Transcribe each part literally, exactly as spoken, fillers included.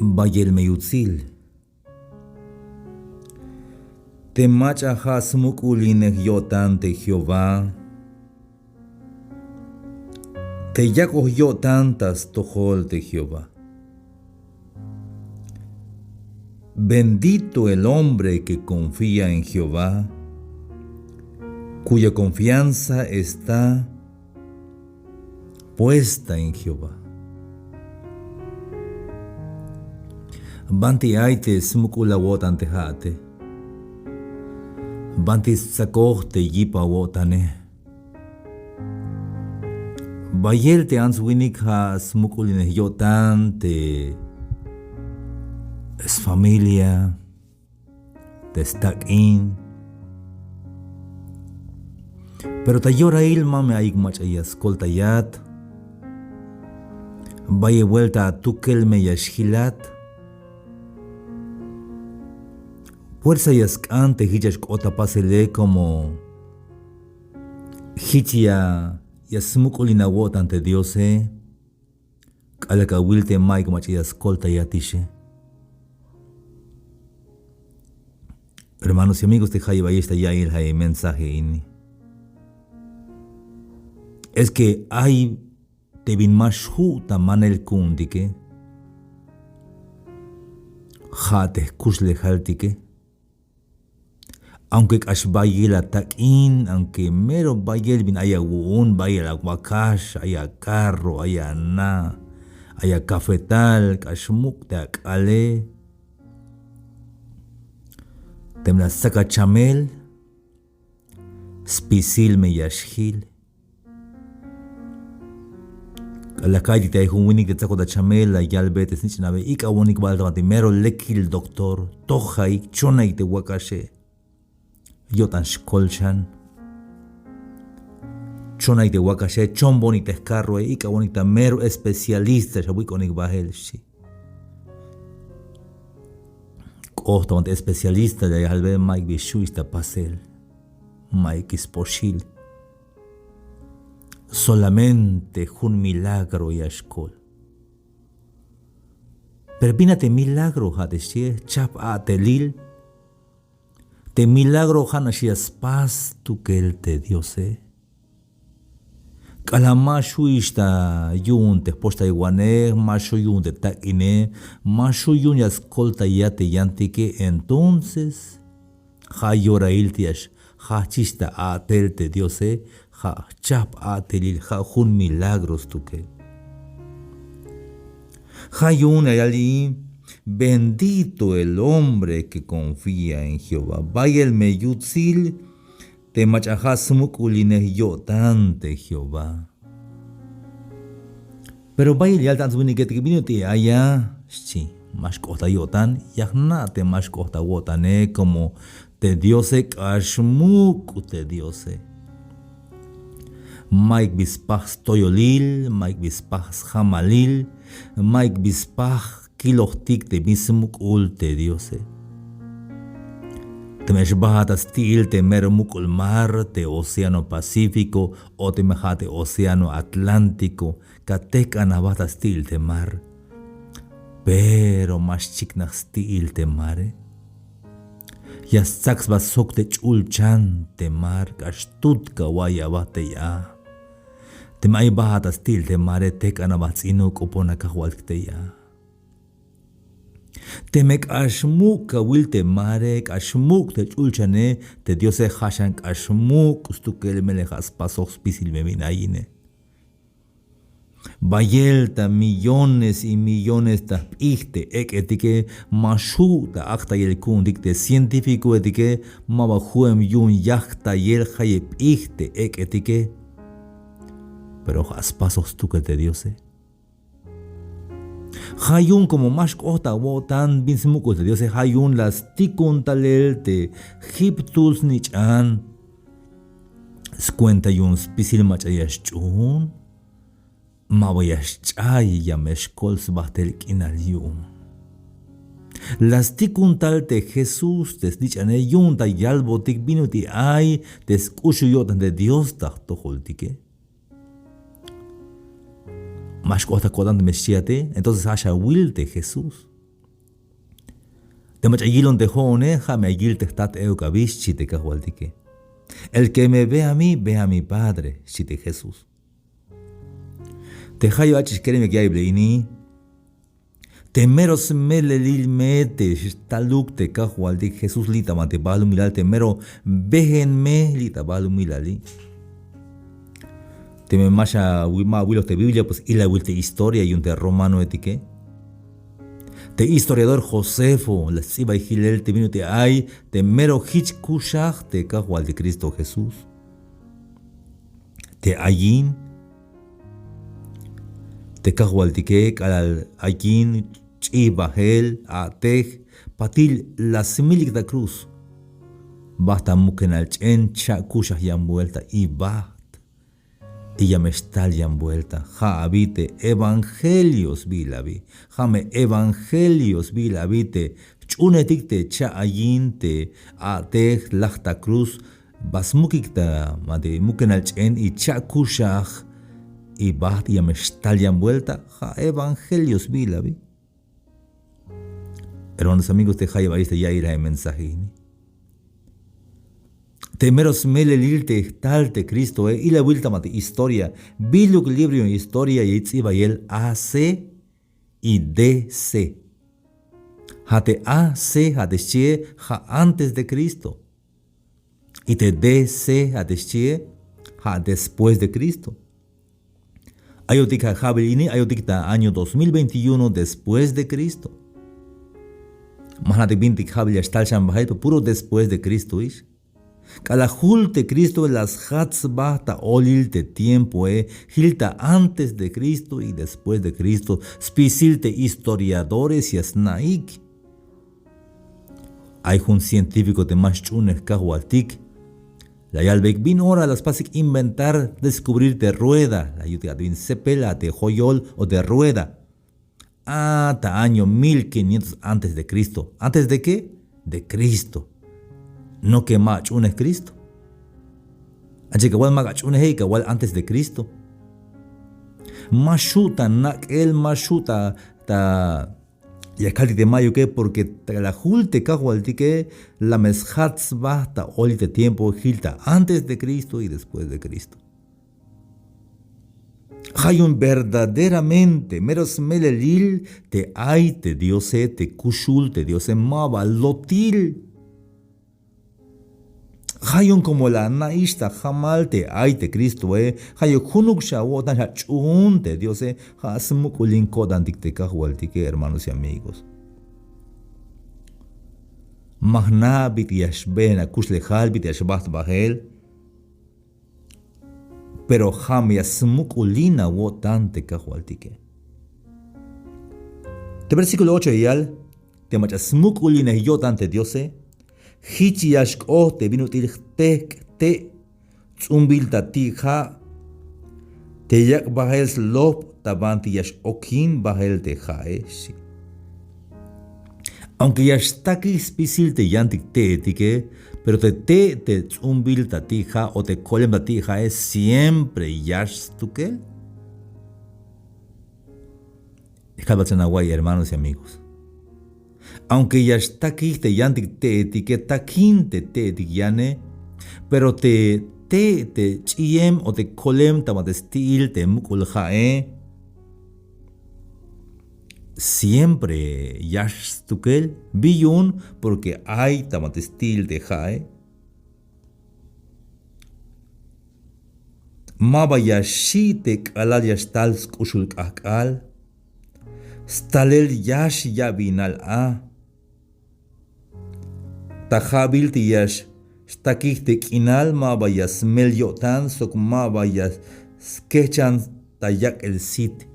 Bayel me yutsil. Te mach'a ja' smuk'ulinej yo'tan te Jehová, te yak'oj yo'tan ta stojol te Jehová. Bendito el hombre que confía en Jehová, cuya confianza está puesta en Jehová. Banti ay te smuk'ul awo'tan te ja'ate. Banti stsakoj te yip awo'tane. Bayel te ants winik ja' smuk'ulinej yo'tan te sfamilia, te stak'in. Pero ta yorail ma me ayik mach'a ya skoltayat. Bayel buelta atukel me ya xjilat. Fuerza ya sk'an te jich ya xk'ot ta pasele, como jich ya, ya smuk'ulin awo'tan te Diose. K'alal ka awil te ma'yuk mach'a ya skoltayatixe. Hermanos y amigos, te jayeb ayex ta ya'iyel ja' e mensaje ini. Es que ay te bin ma xju' ta manel ku'untike. Ja' te jkuxlejaltike. Aunque k'ax bayel atak'in, aunque mero bayel bin ay awu'un, bayel awakax, ay acarro, ay ana, ay acafetal, k'ax muk' te ak'ale. Teme la stsak achamel, spisil me ya xjil. K'alal la ka'ytik te ay jun winik te tsakot ta chamel, la yalbe te snich'nabe, ik'awonik bal ta banti mero lekil doctor, tojaik, chonaik te wakaxe. Yo'tan xkol xan. Chonaik te wakaxe, chonbonik te jcarroe, ik'awonik ta mero especialista xawik'onik bael, xchi. K'ot ta banti especialista, la yalbe ma'yuk bi xju'ix ta pasel. Ma'yuk bi spoxil. Solamente jun milagro ya xkol. Pero bin a te milagro, ja' te xchie, jchajp a'telil. Te milagro ja'nax ya spas stukel te Diose. K'alal ma xju'ix ta yu'un te jpoxtaywanej, ma xju' yu'un te tak'ine, ma xju' yu'un ya skoltayat te yantike, entonces ja' yorail te ya xjajchix ta a'tel te Diose, ja' jchajp a'telil, ja' jun milagro stukel. Ja' yu'un ya yal ini: Bendito el hombre que confía en Jehová. Bayel me yutsil te mach'a ja' smuk'ulinej yo'tan te Jehová. Pero bayel yal te ants winiketik: ¿Bin ut'il aya? Xchi. Ma xk'ot ta yo'tan, ya jna' te ma xk'ot ta awo'tane, como te Diose k'ax muk' te Diose. Ma'yuk bi spaj stoyolil, ma'yuk bi spaj sjamalil, ma'yuk bi spaj kilojtik te bin smuk'ul te Diose. Teme xbajat ta sti'il te mero muk'ul mar, te océano Pacífico, o teme ja' te océano Atlántico, ka tejk'an aba ta sti'il te mar. Pero ma xchiknaj sti'il te mare. Ya stsak sba sok te ch'ulchan te mar, k'ax tut ka awa'iy aba tey a. Teme ay bajat ta sti'il te mare, tejk'an aba jts'inuk, k'opona Kajwaltik tey a. Teme k'ax muk' ka awil te mare, k'ax muk' te ch'ulchane, te Diose ja' xan k'ax muk' stukel, melel ja' spasoj spisil me bin ayine. Bayel ta millones y millones ta jp'ij te ek'etike, ma xju' ta ajtayel ku'untik te científicoetike, maba ju'em yu'un yajtayel jayeb p'ij te ek'etike. Pero ja' spasoj stukel te Diose. Ja' yu'un como ma xk'ot ta awo'tan bin smuk'ul te Diose, ja' yu'un la stikun talel te jip jtul snich'an. Skuenta yu'un spisil mach'a ya xch'uun, maba ya xch'ay, ya me xkol sbajtel k'inal yu'un. La stikun tal te Jesús te snich'ane, yu'un ta yalbotik bin ut'il ay te sk'uxul yo'tan te Dios ta jtojoltike. Ma xk'ot ta ko'tan teme xchiate, entonces ja' xawil te Jesús. Te mach'a yilon te jo'one, ja' me ya yil te jtat euk abi, xchi te Kajwaltike. El que me ve a mí, ve a mi Padre, xchi te Jesús. Te jayeb ach'ix kerem yak ya'iybil ini, te mero smelelil me te xtaluk te Kajwaltik Jesús li' ta banti balumilal, te mero bejen me li' ta balumilali. Teme ma xa wi-, ma awiloj te Biblia, pues ilawil te historia yu'un te romanoetike. Te historiador Josefo la sts'ibay jilel te bin ut'il ay te mero jich kuxaj te Kajwaltik Cristo Jesús. Te ayin, te Kajwaltike k'alal ayin, ch'ij bajel, a'tej, patil la smilik ta cruz. Bajt ta mukenal ch'en, cha'kuxaj yan vuelta y bajt. Y ya me xtal yan vuelta. Ja' abi te evangelio sbiil abi. Ja' me evangelio sbiil abi te jch'uunejtik te cha' ayin, te a'tej, laj ta cruz, ba smukik ta banti mukenal ch'en y cha'kuxaj y bajt y ya me xtal yan vuelta. Ja' evangelio sbiil abi. Hermanos, amigos, te jayeb ayix ta ya'iyel a mensaje ini. Te mero smelelil te jtal te Cristoe, ilawil ta banti historia. Biluk libro yu'un historia ya yich' ts'ibayel A C y D C. Ja' te A C, ja' te xchie, ja' antes de Cristo. Y te D C, ja' te xchie, ja' después de Cristo. Ayotik ja' ja'bil ini, ayotik ta año dos mil veintiuno después de Cristo. Ma jna'tik bintik ja'bil ya xtal xan bajel, pero puro después de Cristo ix. K'alal jul te Cristo la sjat sba ta olil te tiempoe, jil ta antes de Cristo y después de Cristo, spisil te historiadores ya sna'ik. Ay jun científico te ma xch'uunej Kajwaltik. La yalbeyik bin ora la spasik inventar, descubrir te rueda, la yutik a te bin sepel, a te joyol o te rueda. Ah, ta año mil quinientos antes de Cristo. ¿Antes de qué? De Cristo. No que ma ach'uunej Cristo. Ach'ix kawal ma ach'uuneje y kawal antes de Cristo. Ma xju' ta nak'el, ma xju' ta, ta ya kaltik te ma'yuke, porque ta la jul te Kajwaltike la me sjat sba ta olil te tiempo, jil ta antes de Cristo y después de Cristo. Ja' yu'un verdaderamente mero smelelil te ay te Diose, te kuxul te Diose, maba lotil. Ja' yu'un como la ana'ix ta jamal te ay te Cristoe, ja' yu'un junuk xa awo'tan xach'uun te Diose, ja' smuk'ulin ko'tantik te Kajwaltike, hermanos y amigos. Ma jna' bit'il ya xbeen akuxlejal, bit'il ya xbajt bajel. Pero ja' me ya smuk'ulin awo'tan te Kajwaltike. Te versículo ocho ya yal, te mach'a smuk'ulinej yo'tan te Diose, jich ya xk'ot te bin ut'il jtejk' te' ts'umbil ta ti' ja', te yak' bajel slojb ta banti ya x-okin bajel te ja'e, xchi. Aunque ya xtakij spisil te yantik te'etike, pero te te' te ts'umbil ta ti' ja' o te kolem ta ti' ja'e siempre yax stukel. Kalbat xan awa'iy, hermanos y amigos. Aunque ya xtakij te yantik te'etike, takin te te'etik yane, pero te te' te ch'iyem o te kolem ta banti sti'il te muk'ul ja'e, siempre yax stukel. ¿Bi yu'un? Porque ay ta banti sti'il te ja'e. Maba ya xi' te k'alal ya xtal sk'uxul k'ajk'al. Stalel yax ya'binal a. Ta ja'bil te ya xtakij te k'inal maba ya smel yo'tan sok maba ya skejchan ta yak'el sit.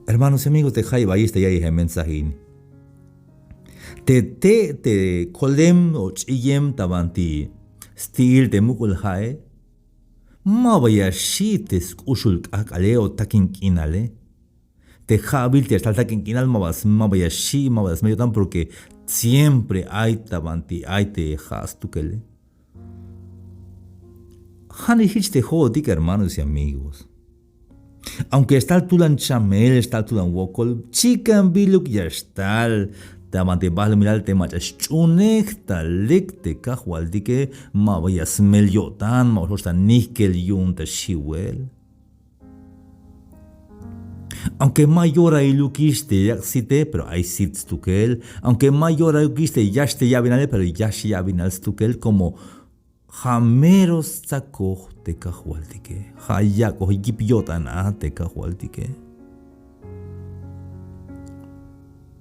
Hermanos y amigos, te jayeb ayix ta ya'iyel a mensaje ini. Te te' te kolem o ch'iyem ta banti sti'il te muk'ul ja'e, maba ya xi' te sk'uxul k'ajk'ale o takin k'inale. Te ja'bil te ya xtal takin k'inal maba, maba ya xi', maba ya smel yo'tan porque siempre ay ta banti ay te ja' stukele. Ja'nix jich te jo'otik, hermanos y amigos. Aunque ya xtal tulan chamel, ya xtal tulan wokol, chikan biluk ya xtal ta banti balumilal te mach'a sch'unej ta lek te Kajwaltike, ma ba ya smel yo'tan, ma ba xjoch ta nijkel yu'un ta xiwel. Aunque ma yorailukix te yak' site, pero ay sit stukel. Aunque ma yorailukix te yax te ya'binale, pero yax ya'binal stukel, como ja' mero stsakoj te Kajwaltike. Ja' yak'oj yip yo'tan a te Kajwaltike.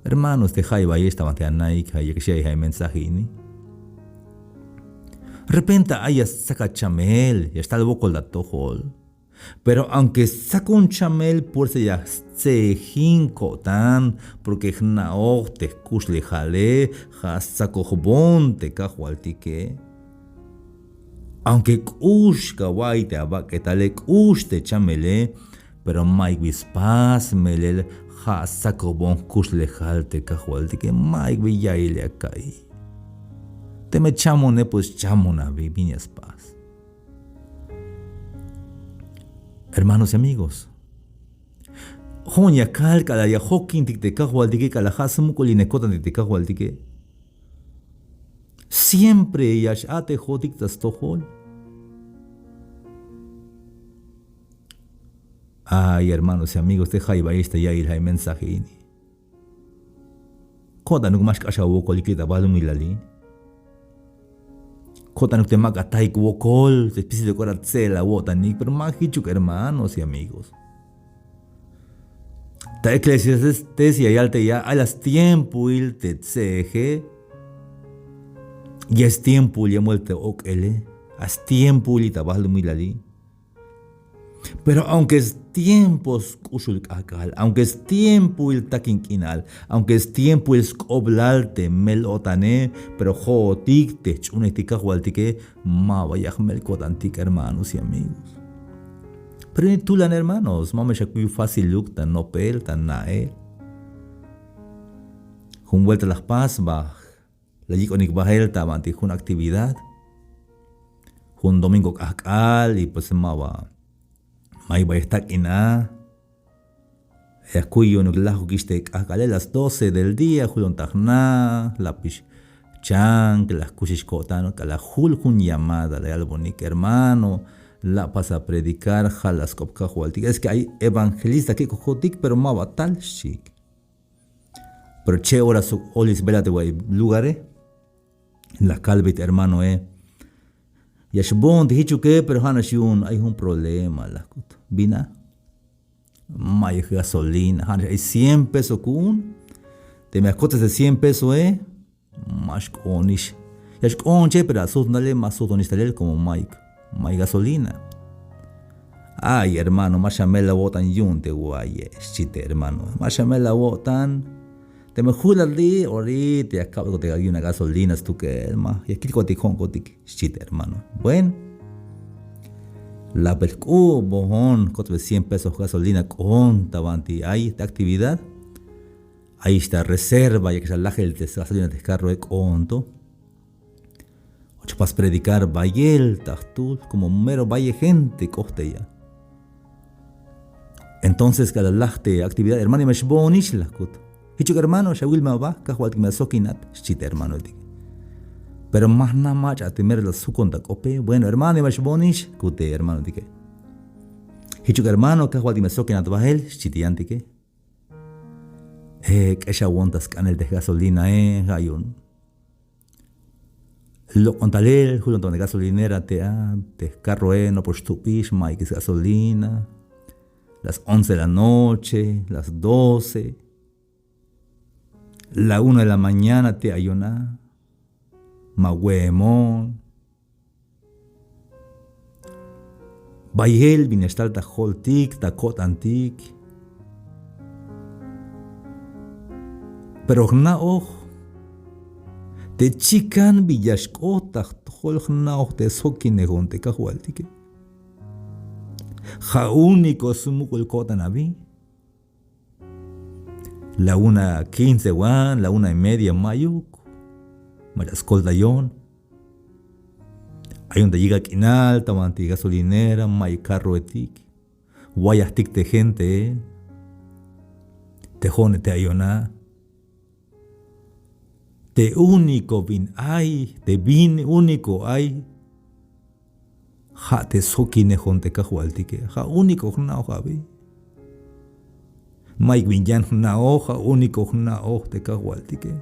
Hermanos, te jaybayex ta banti anaik, ja' yak' xi' ay ja' mensaje ini. Repente ay ya stsak achamel, ya xtal wokol ta atojol. Pero aunque stsakon chamel, puersa ya stse'ejin ko'tan, porque jna'oj te jkuxlejale ja' stsakojbon te Kajwaltike. Aunque k'ux kawa'iy te abak'etale, k'ux te chamele, pero mayuk bi spas melel, ja' stsakojbon jkuxlejal te Kajwaltike, mayuk bi ya'il ya ka'iy. Teme chamone, pues chamon abi, bin ya spas. Hermanos y amigos, jo'on ya kal k'alal ya jokintik te Kajwaltike, k'alal ja' smuk'ulinej ko'tantik te Kajwaltike, siempre ya x-a'tejotik ta stojol. Ay, hermanos y amigos, te jaybayex ta ya'il ja' mensaje ini. Ko'tanuk ma xk'ax awokolik li' ta balumilali. Ko'tanuk te mak atayik wokol, te spisil te k'ora tse'el awo'tanik, pero ma jichuk, hermanos y amigos. Ta Eclesiastés ya yal te ya, ay la stiempoil te tse'eje, ya stiempoil ya muel te ok'ele, a stiempoil li' ta balumilali. Pero aunque stiempo sk'uxul k'ajk'al, aunque stiempoil takin k'inal, aunque stiempoil sk'oblal te mel-o'tane, pero jo'otik te jch'uunejtik Kajwaltike ma ba ya jmel ko'tantik, hermanos y amigos. Pero ini tulan, hermanos, ma me xakuy fáciluk ta nopel, ta na'el. Jun vuelta la jpas ba la yik'onik bael ta banti jun actividad. Jun domingo k'ajk'al, y pues ma ba, mayuk ba ya jtak'in a. Ya kuy yu'unuk lajukix te k'ajk'ale, las doce del día, julon ta jna, la pix chank, la jkuxix ko'tan, k'alal jul jun llamada, la yalbonik: hermano, la' pas a predicar, ja' la sk'op Kajwaltik. Es que ay evangelista kek'ojotik, pero ma ba tal, xchiik. Pero che' ora sok olis bela te wa'y lugare, la kalbey te hermanoe: ya xboon te jichuke, pero ja'nax yu'un ay jun problema, la jkut. Bin a? Mayuk gasolina, ja'nax ay cien pesos ku'un. Teme ya kotes te cien pesoe, ma xk'oonix. Ya xk'oon che, pero a sujtnale ma sujtonix talel, como mayuk, mayuk gasolina. Ay, hermano, ma xamel awo'tan yu'un te waye, xchi te hermano. Ma xamel awo'tan. Teme julat li', orita ya kabetkotik yu'un a gasolina stukel, ma ya kiltikotik jo'onkotik, xchi te hermano. Bueno, la bel jk'ubojon, kotsbe cien pesos gasolina k'oon ta banti ay te actividad. Ayix ta reserva, yakix ta lajel te gasolina te jcarroe, k'oon to. Och pas predicar bayel ta jtul, como mero bayel gente k'ot te ya. Entonces k'alal laj te actividad: hermano, ya me xboonix, la jkut. Jichuk hermano, xawil me aba, Kajwaltik me la sokinat, xchi te hermanoetike. Pero ma jna' mach'a te mero la sjukon ta k'ope. Bueno hermano, ya me xboonix, kut te hermanoetike. Jichuk hermano, Kajwaltik me la sokinat bael, xchi te yantike. Eh, k'exawon ta sk'anel te gasolinae, ja' yu'un. Lok'on talel, julon ta banti gasolinera te a, te carroe, nopol xtupix, mayuk sgasolina. Las once de la noche, las doce, la una de la mañana te ayon a, ma we'emon. Bayel bin ya xtal ta joltik, ta ko'tantik. Pero jna'oj te chikan bin ya xk'ot ta jtojol, jna'oj te sjokinejon te Kajwaltike. Ja' único smuk'ul ko'tan abi. La una quince wan, la una y media, mayuk. Mach'a skoltayon. Ayon ta yijk'al k'inal ta banti gasolinera, mayuk carroetik. wayajtik te gente, te jo'one te ayon a. Te único bin ay, te bin único ay, ja' te sjokinejon te kajwaltike, ja' único jna'oj abi. Mayuk bin yan jna'oj, ja' único jna'oj te kajwaltike.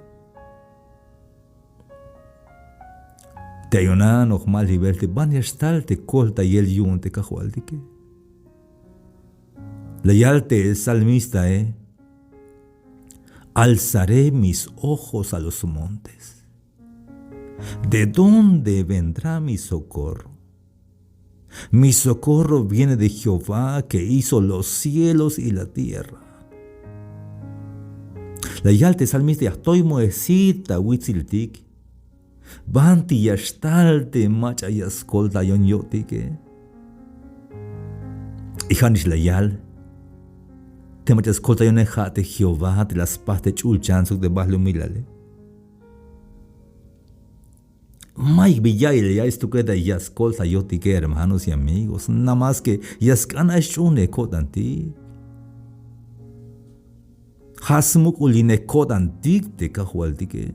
Te ayon a noj malibel te ban ya xtal te koltayel yu'un te kajwaltike. La yal te salmistae: Alzaré mis ojos a los montes. ¿De dónde vendrá mi socorro? Mi socorro viene de Jehová, que hizo los cielos y la tierra. La yal te salmista: ya jtoy moel jsit ta witsiltik. Banti ya xtal te mach'a ya skoltayon yo'tike. Y ja'nix la yal: te mach'a skoltayone ja' te Jehová te la spas te ch'ulchan sok te balumilale. Mayuk bin ya'iyel ya ya'iy stukel te ya skoltayotike, hermanos y amigos. Nada más que ya sk'an ay sch'uhunej ko'tantik. Ja' smuk'ulinej ko'tantik te kajwaltike.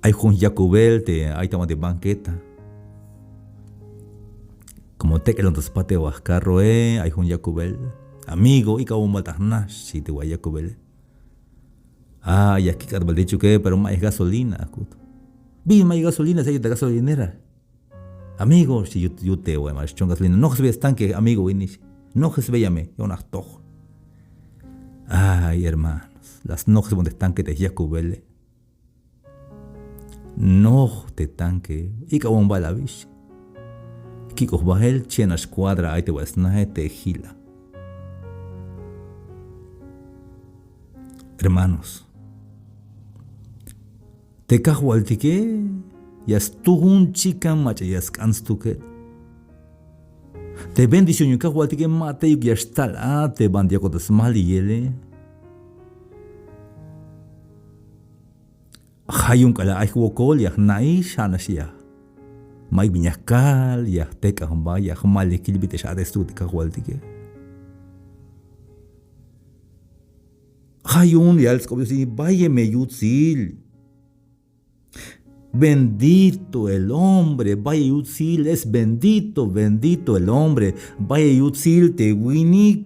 Ay jun yakubel te ay ta banti banqueta. Como tek'elon ta spat te waj carroe, ay jun yakubel: Amigo, ik'awon bal ta jna, xchi te wal yakubele. A, ya kik'at bal te chuke, pero mayuk gasolina, akut. Bin mayuk gasolina, si ay ta gasolinera. Amigo, xchi, yut, yute, wal ma xchon gasolina. Noj sbeya stanque, amigo, ini, xchi. Noj sbeya me, yo'tan jtoj. Ay, hermanos, la snoj sbon te tanque te yakubele. Noj te tanque, ik'awon bal abi, xchi. Kik'oj bael, che'nax cuadra ay te wal snae te jil a. Hermanos, te kajwaltike ya stuun chikan mach'a ya sk'an stukel. Te bendición yu'un kajwaltike ma teyuk ya xtal a te banti yakot ta smaliyele. Ja' yu'un k'alal ay jwokol ya jna'ix, ja'nax ya. Mayuk bin ya jkal, ya jtek'an jba, ya jmalij kilbel te x-a'tej stukel te kajwaltike. Ja' yu'un ya yal sk'op Dios ini: Bayel me yutsil. Bendito el hombre, bayel yutsil, es bendito, bendito el hombre, bayel yutsil te winik.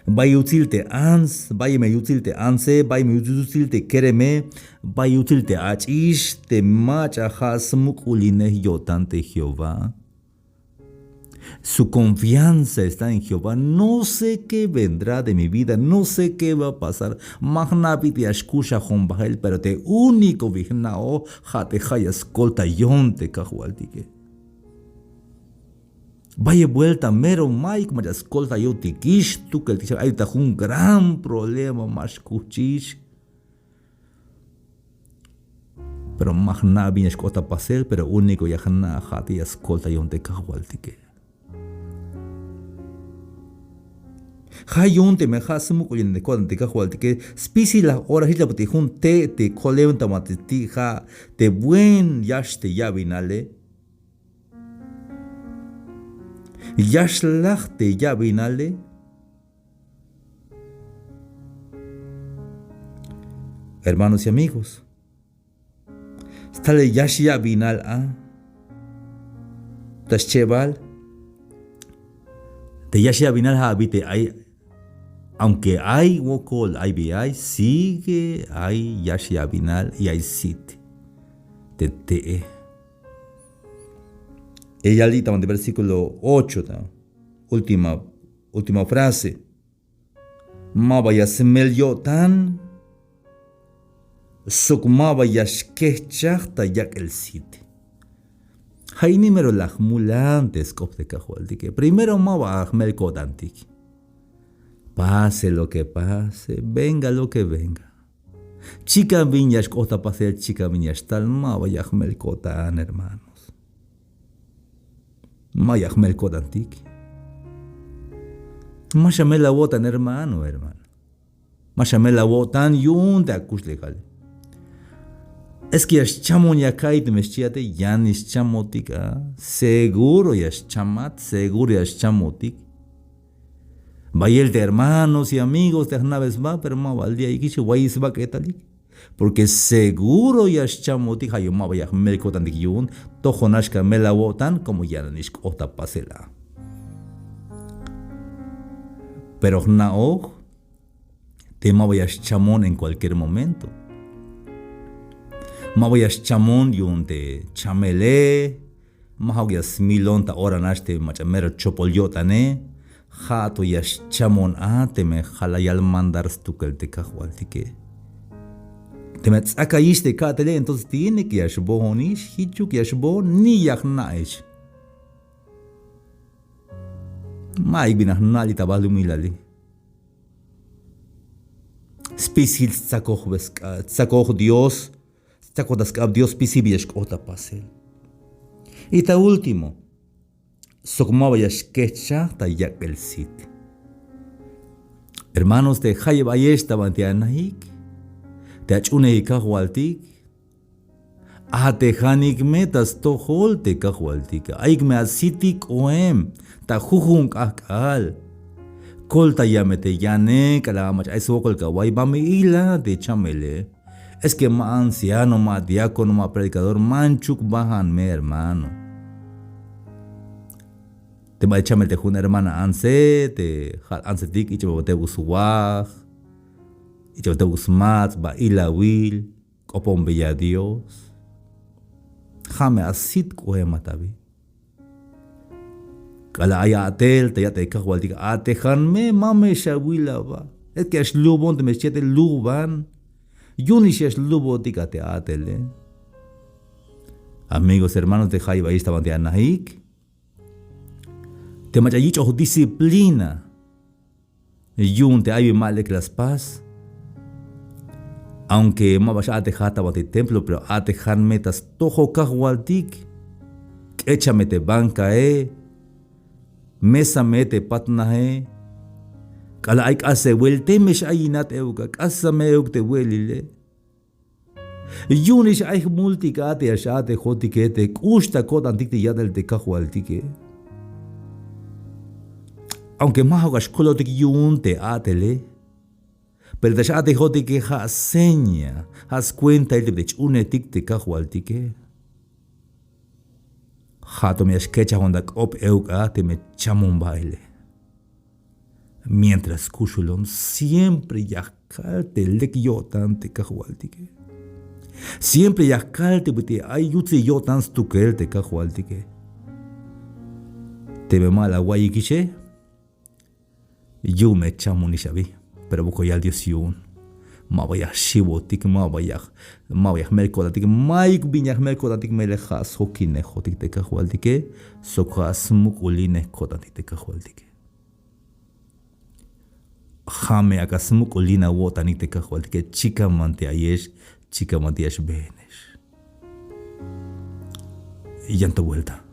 Bayel yutsil te ants, bayel me yutsil te antse, bayel me yutsil te kereme, bayel yutsil te ach'ix, te mach'a ja' smuk'ulinej yo'tan te Jehová. Su confianza está en Jehová. No sé qué vendrá de mi vida, no sé qué va a pasar. Ma jna' bit'il ya xkuxajon bael, pero te único bin jna'oj ja' te ja' ya skoltayon te kajwaltike. Bayel buelta mero mayuk mach'a skoltayotikix, stukeltikix, ay ta jun gran problema, ma xkuxchix. Pero ma jna' bin ya xk'ot ta pasel, pero único ya jna' ja' te ya skoltayon te kajwaltike. Ja' yu'un teme ja' smuk'ulinej ko'tan te kajwaltike, spisil laj ora jich la bit'il jun te' te kolem ta banti ti' ja' te buen yax te yabinale. Yax laj te yabinale. Hermanos y amigos, stalel yax yabinal a ta schebal, te yax yabinal ja' abi te ay, aunque ay wokol ay bi ay, sigue ay yax yabinal y ay sit te te'e. Ya yal li' ta banti versículo ocho, ta última, última frase. Maba ya smel yo'tan sok maba ya xkejchaj ta yak'el sit. Ja' ini mero la jmulan te sk'op te kajwaltike. Primero maba ya jmel ko'tantik. Pase lo que pase, venga lo que venga. Chikan bin ya xk'ot ta pasel, chikan bin ya xtal, maba ya jmel ko'tan, hermanos. Ma ya jmel ko'tantik. Ma xamel awo'tan, hermano, hermana. Ma xamel awo'tan yu'un te akuxlejale. Es que ya xchamon ya ka'iy teme xchiate, yanix chamotik a. Seguro ya xchamat, seguro ya xchamotik. Bayel te hermanos y amigos te ya jna'be sba, pero ma bal ya ikix, wa'iy sbak'etalik. Porque seguro ya xchamotik, ja' yu'un ma ba ya jmel ko'tantik yu'un. Tojonax ka mel awo'tan como ya nanix k'ot ta pasel a. Pero jna'oj te ma ba ya xchamon en cualquier momento. Ma ba ya xchamon yu'un te chamele, ma ja'uk ya smilon ta ora nax te mach'a mero chopol yo'tane. Ja' to ya xchamon a teme ja' la yal mandar stukel te kajwaltike. Teme ts'akayix te ka'tele, entonces tiene que ya xboonix, jichuk ya xboon, ni ya jna'ix. Ma'yuk bin ya jna'lik ta balumilali. Spisil stsakojbe sk'a-, stsakoj Dios, stsakoj ta sk'ab Dios spisil bin ya xk'ot ta pasel. Y ta último, sok ma ba ya xkejchaj ta yak'bel sit. Hermanos, te jayeb ayex ta banti anaik, te ach'unej kajwaltik, a'tejanik me ta stojol te kajwaltik. Ayuk me asitik k'oem ta jujun k'ajk'al. Koltaya me te yane, k'alal mach'a ay swokol ka wa'iy, ba me ila te chamele. Es que ma anciano, ma diácono, ma predicador, manchuk bajan me, hermano. Te ba chamel te jun hermana antse, te ja' antsetik, ich'babate swaj, ich'babate smats, ba ilawil, k'oponbeya Dios. Ja' me asit k'oem a ta bi. K'alal ay a'tel ta ya'tel kajwaltik, a'tejan me, ma me xawil aba. Es que ya xlubon, teme xchiate luban. Yu'unix ya xlubotik a te a'tele. Amigos, hermanos, te jayeb ayex ta banti anaik, te mach'a yich'oj disciplina yu'un te ay bin ma lek la spas. Aunque ma ba x-a'tejat ta banti templo, pero a'tejan me ta stojol kajwaltik. K'echa me te bankae, mesa me te patnaje. K'alal ay k'asewel, teme x-ayinat euk a, k'asa me euk te we'elile. Yu'unix ay jmultik a te ya x-a'tejotike, te k'ux ta ko'tantik te ya'tel te kajwaltike. Aunque ma ja'uk ya xkolotik yu'un te a'tele, pero te x-a'tejotike ja' seña, ja' skuentail te ch'uunejtik te kajwaltike. Ja' to me ya xkechajon ta k'op euk a teme chamon baele. Mientras kuxulon, siempre ya jkal te lek yo'tan te kajwaltike. Siempre ya jkal te bit'il ay yutsil yo'tan stukel te kajwaltike. Teme ma la awa'iyikixe, yu'un me chamonix abi. Pero wokol yal Dios yu'un. Ma ba ya jxiwotik, ma ba ya, ma ba ya jmel ko'tantik, mayuk bin ya jmel ko'tantik, melel ja' sjokinejotik te kajwaltike, sok ja' smuk'ulinej ko'tantik te kajwaltike. Ja' me ak'a smuk'ulin awo'tanik te kajwaltike, chikan banti ayex, chikan banti ya xbeenex. Yan to vuelta.